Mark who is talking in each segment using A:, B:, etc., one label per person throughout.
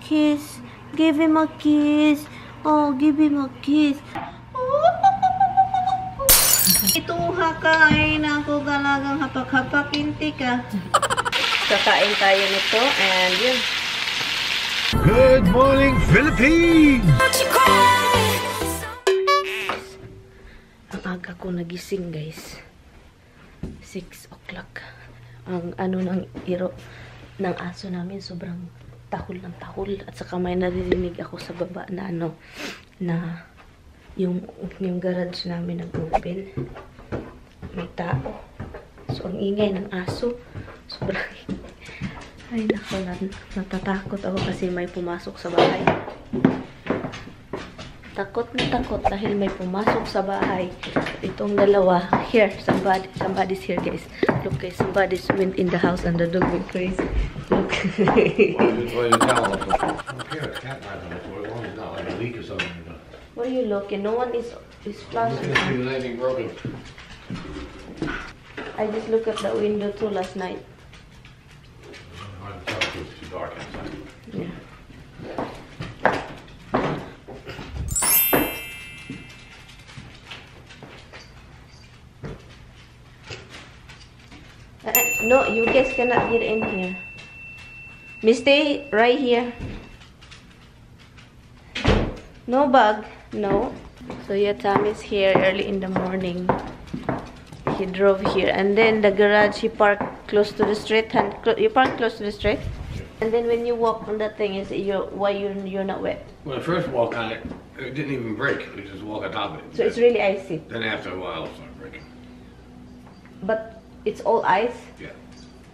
A: kiss. Give him a kiss. Oh, give him a kiss. Ito hakain ako talagang hapak-hapak inti ka. Kakain tayo nito and yun.
B: Good morning, Philippines!
A: Ang aga ko nagising, guys. 6 o'clock. Ang ano ng iro ng aso namin sobrang tahol ng tahol at saka may naririnig ako sa baba na ano na yung garage namin nag-open. May tao. So ang ingay ng aso sobrang ay nako, natatakot ako kasi may pumasok sa bahay. Takot na takot dahil may pumasok sa bahay. Itong dalawa. Here, somebody's here, guys. Look, guys, somebody's went in the house and the dog went crazy. Look. What are you looking? No one is flashing. I just looked at the window too last night. Yeah. No, you guys cannot get in here. Stay right here. No bug. No. So yeah, Tommy's here early in the morning. He drove here, and then the garage he parked close to the street. And you park close to the street, and then when you walk on that thing, is you're not wet.
B: When I first walked on it, it didn't even break. We just walk on top of it.
A: So it's really icy.
B: Then after a while, it started breaking.
A: But it's all ice.
B: Yeah.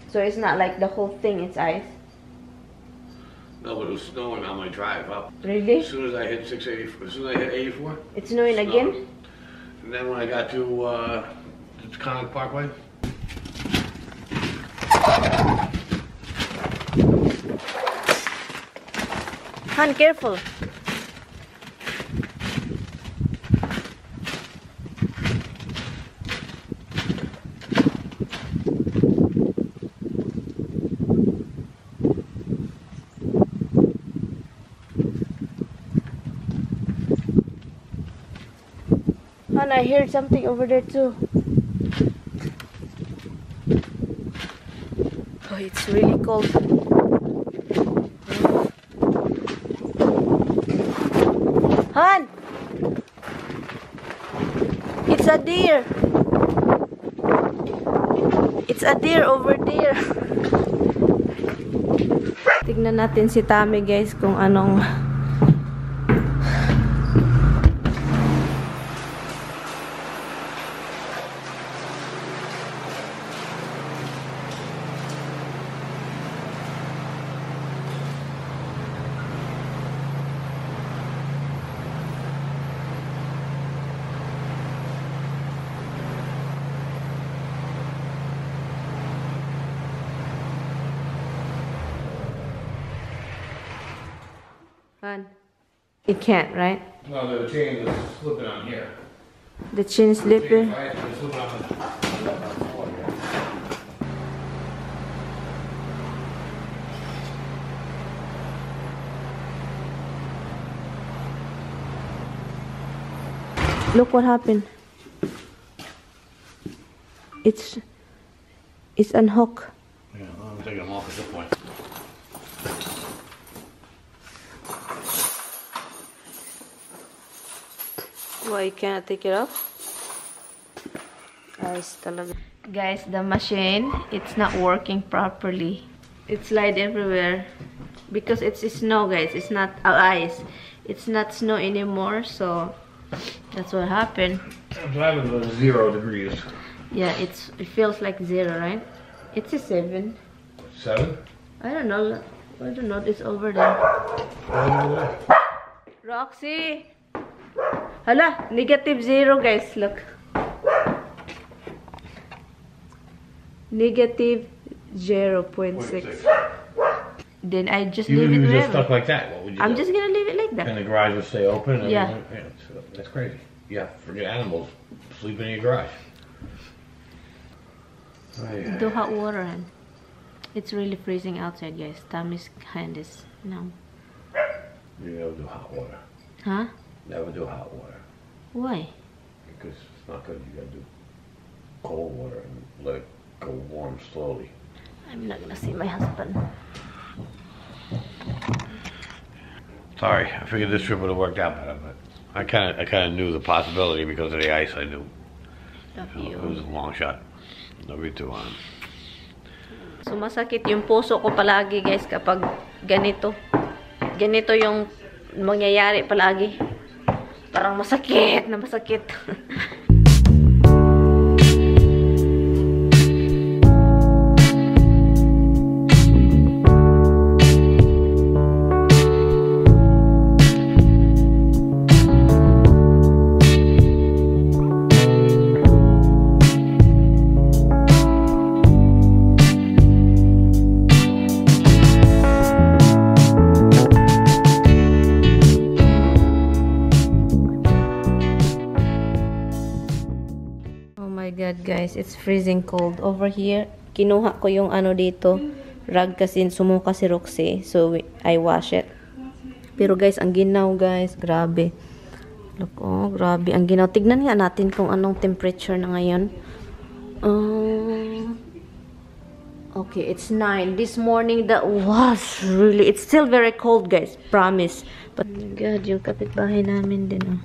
A: So it's not like the whole thing is ice.
B: No, but it was snowing on my drive up.
A: Really?
B: As soon as I hit 684, as soon as I hit 84.
A: It's snowing again.
B: And then when I got to the Connaught Parkway.
A: Han, careful. Han, I heard something over there too. Oh, it's really cold. Han! It's a deer! It's a deer over there! Tignan natin si Tommy, guys, kung anong... Han, it can't, right?
B: No, the chain is slipping on here.
A: The chain slipping?
B: Right, it's slipping on the floor here.
A: Look what happened. It's unhooked.
B: Yeah, I'm taking them off at this point.
A: Why you cannot take it off? Guys, the machine, it's not working properly. It slide everywhere because it's snow, guys. It's not ice. It's not snow anymore, so that's what happened.
B: I'm driving with 0 degrees.
A: Yeah, it feels like 0, right? It's a 7.
B: 7?
A: I don't know. It's over there. Roxy! Hala, -0, guys. Look. -0.6. Then I just leave it there.
B: Stuff like that. What would you
A: I'm
B: do?
A: just gonna leave it like that.
B: And the garage will stay open. And
A: Yeah.
B: That's crazy. Yeah, forget animals sleeping in your garage.
A: Do hot water, and it's really freezing outside, guys. Tommy's hand is numb.
B: You never do hot water.
A: Huh?
B: Never do hot water.
A: Why?
B: Because it's not good. You gotta do cold water and let it go warm slowly.
A: I'm not gonna see my husband.
B: Sorry, I figured this trip would have worked out better, but I kind of knew the possibility because of the ice. I knew.
A: Love
B: You know, it was a long shot. Love you too,
A: So masakit yung puso ko palagi guys kapag ganito. Ganito yung mangyayari palagi. Parang masakit na masakit. Guys, it's freezing cold over here. Kinuha ko yung ano dito rag kasi sumuka si Roxy, so I wash it. Pero guys, ang ginaw guys, grabe. Look, oh, grabe ang ginaw. Tignan nga natin kung anong temperature na ngayon. Okay, it's 9 this morning. That was really, it's still very cold guys, promise. But oh my god, yung kapitbahay namin din oh.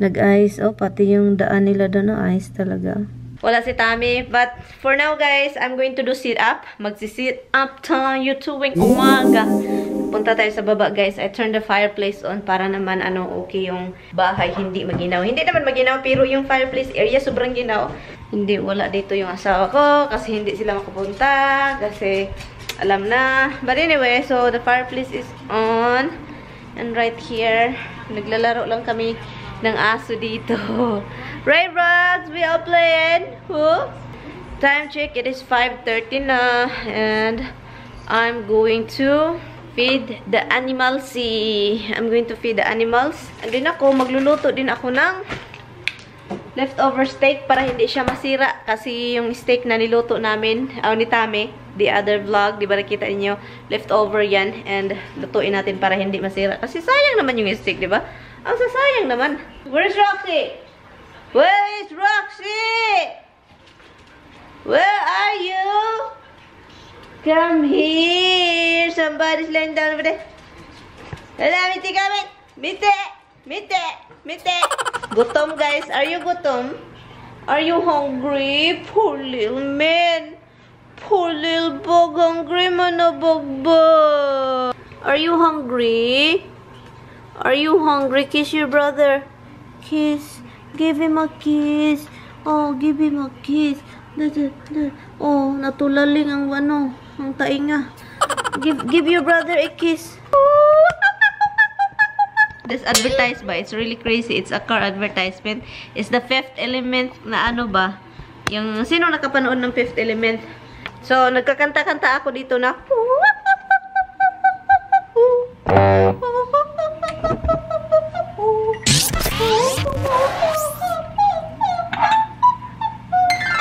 A: Nag-ice. Oh, pati yung daan nila doon na ice talaga. Wala si Tami. But for now, guys, I'm going to do sit-up. Magsi-sit up tayo tuwing umaga. Punta tayo sa baba, guys. I turned the fireplace on para naman, okay yung bahay. Hindi maginaw. Hindi naman maginaw, pero yung fireplace area sobrang ginaw. Hindi, wala dito yung asawa ko. Kasi hindi sila makapunta. Kasi alam na. But anyway, so the fireplace is on. And right here, naglalaro lang kami ng aso dito. Right, Rox? We are playing. Huh? Time check. It is 5:30 na. And I'm going to feed the animals. I'm going to feed the animals. And din ako, magluluto din ako ng leftover steak para hindi siya masira. Kasi yung steak na niluto namin, ni Tami, the other vlog, di ba nakita niyo, leftover yan. And lutuin natin para hindi masira. Kasi sayang naman yung steak, di ba? Ang sasayang naman. Where's Roxy? Where is Roxy? Where are you? Come here. Somebody's laying down over there. Hala, miti kami. Miti. Miti. Miti. Gutom, guys. Are you gutom? Are you hungry? Poor little man. Poor little bug. Hungry man na bug. Are you hungry? Are you hungry? Kiss your brother. Kiss. Give him a kiss. Oh, give him a kiss. Oh, natulaling ang ang tainga. Give your brother a kiss. This advertised ba? It's really crazy. It's a car advertisement. It's the Fifth Element na ba? Yung sino nakapanood ng Fifth Element? So, nagkakanta-kanta ako dito na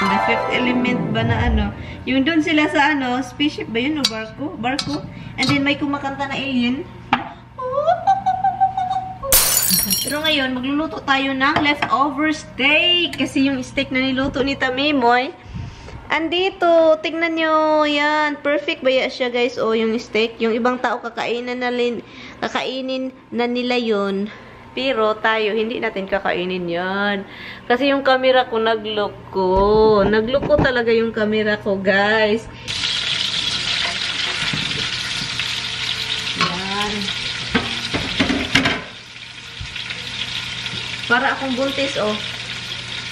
A: The Fifth Element ba na yung doon sila sa spaceship ba yun o barko and then may kumakanta na alien. Pero ngayon magluluto tayo ng leftover steak kasi yung steak na niluto ni Tamimoy andito, tingnan nyo yan, perfect ba siya guys o yung steak, yung ibang tao kakainin na nila yun. Pero tayo, hindi natin kakainin yan. Kasi yung camera ko nagloko. Nagloko talaga yung camera ko, guys. Yan. Para akong buntis, oh.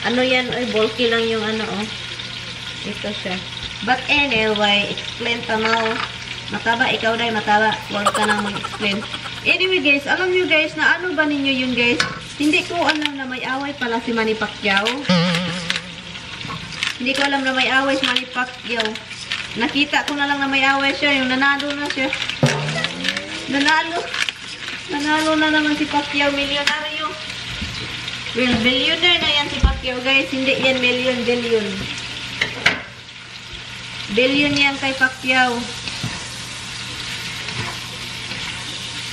A: Ano yan? Ay, bulky lang yung oh. Ito siya. But anyway, explain pa mo. Mataba, ikaw dahil mataba. Huwag ka nang mag-explain. Anyway guys, alam nyo guys na ba ninyo yun guys? Hindi ko alam na may away pala si Manny Pacquiao. Hindi ko alam na may away si Manny Pacquiao. Nakita ko na lang na may away siya. Yung nanalo na siya. Nanalo na naman si Pacquiao. Milyonaryo. Well, billionaire na yan si Pacquiao guys. Hindi yan million, billion. Billion yan kay Pacquiao.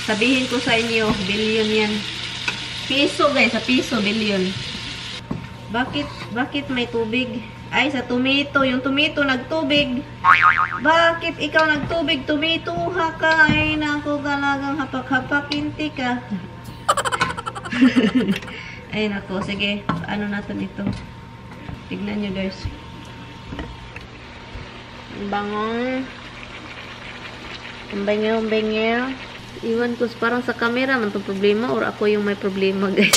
A: Sabihin ko sa inyo, billion yan. Piso guys, sa piso, billion. Bakit may tubig? Ay, sa tomato. Yung tomato nagtubig. Bakit ikaw nagtubig? Tomato ha ka. Ay, naku, talagang hapak-hapakinti ka. Ay, naku. Sige, ano natin ito? Tignan nyo guys. Bangong. Bangong. Iwan ko parang sa camera man itong problema or ako yung may problema guys.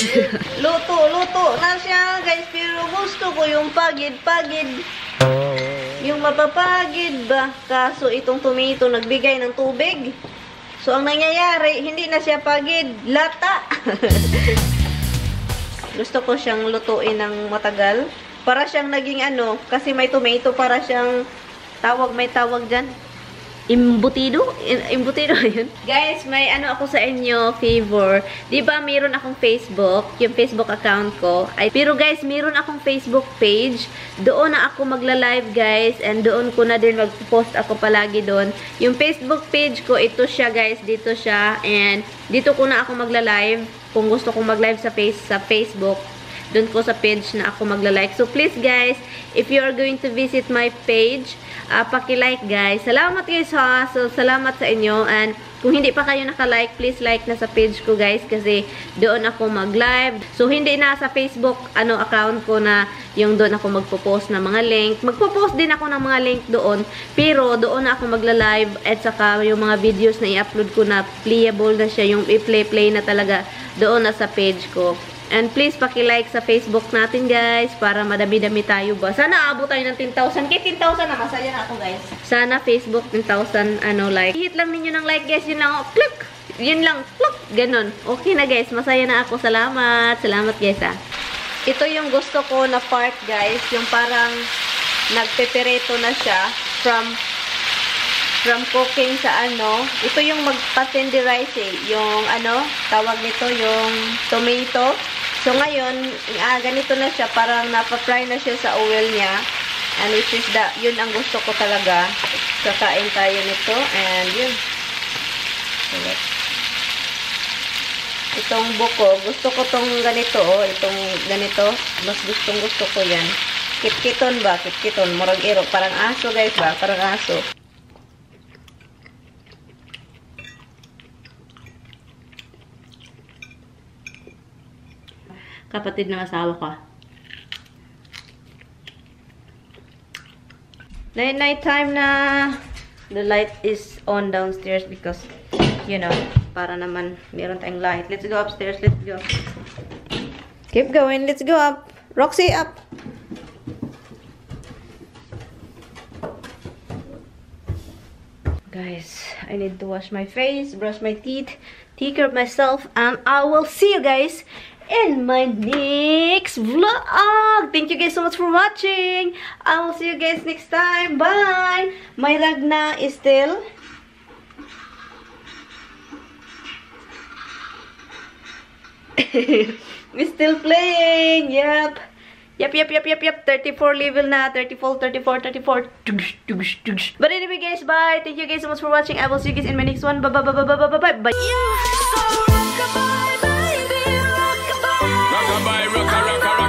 A: Luto na siya guys, pero gusto ko yung pagid. Yung mapapagid ba? Kaso itong tomato nagbigay ng tubig. So ang nangyayari, hindi na siya pagid, lata. Gusto ko siyang lutuin ng matagal. Para siyang naging ano, kasi may tomato, para siyang may tawag dyan. Imbutido yun. Guys, may ano ako sa inyo, favor. Diba, meron akong Facebook, yung Facebook account ko. Pero guys, meron akong Facebook page. Doon na ako magla-live, guys. And doon ko na din mag-post ako palagi doon. Yung Facebook page ko, ito siya, guys. Dito siya. And dito ko na ako magla-live. Kung gusto kong mag-live sa Facebook. Doon ko sa page na ako magla-like. So, please guys, if you are going to visit my page, paki-like guys. Salamat guys ha. So, salamat sa inyo. And kung hindi pa kayo naka-like, please like na sa page ko guys. Kasi doon ako mag-live. So, hindi na sa Facebook account ko na yung doon ako magpo-post ng mga link. Magpo-post din ako ng mga link doon. Pero doon na ako magla-live. At saka yung mga videos na i-upload ko na playable na siya. Yung i-play na talaga doon na sa page ko. And please, paki-like sa Facebook natin, guys, para madami-dami tayo ba. Sana abot tayo ng 10,000. Kaya 10,000 na, masaya na ako, guys. Sana Facebook 10,000, like. Hit lang ninyo ng like, guys. Yun lang, click. Yun lang, click. Ganon. Okay na, guys. Masaya na ako. Salamat. Salamat, guys, ha. Ito yung gusto ko na part, guys. Yung parang nagpepereto na siya from cooking sa ito yung magpa-tenderize yung tawag nito, yung tomato. So, ngayon, ganito na siya. Parang napa-fry na siya sa oil niya. And which is yun ang gusto ko talaga. Kakain tayo nito. And yun. Itong buko. Gusto ko tong ganito, itong ganito. Mas gusto ko yan. Kitkiton ba? Kitkiton. Murag iro. Parang aso, guys ba? Parang aso. Kapatid ng asawa ko. Night time na. The light is on downstairs because, you know, para naman meron tayong light. Let's go upstairs. Let's go. Keep going. Let's go up. Roxy, up. Guys, I need to wash my face, brush my teeth, take care of myself, and I will see you guys in my next vlog. Thank you guys so much for watching. I will see you guys next time. Bye. My Ragna is still we're still playing. Yep. 34 level na. 34. But anyway guys, bye. Thank you guys so much for watching. I will see you guys in my next one. Bye.
C: Rockabye, rocka, rocka, rocka.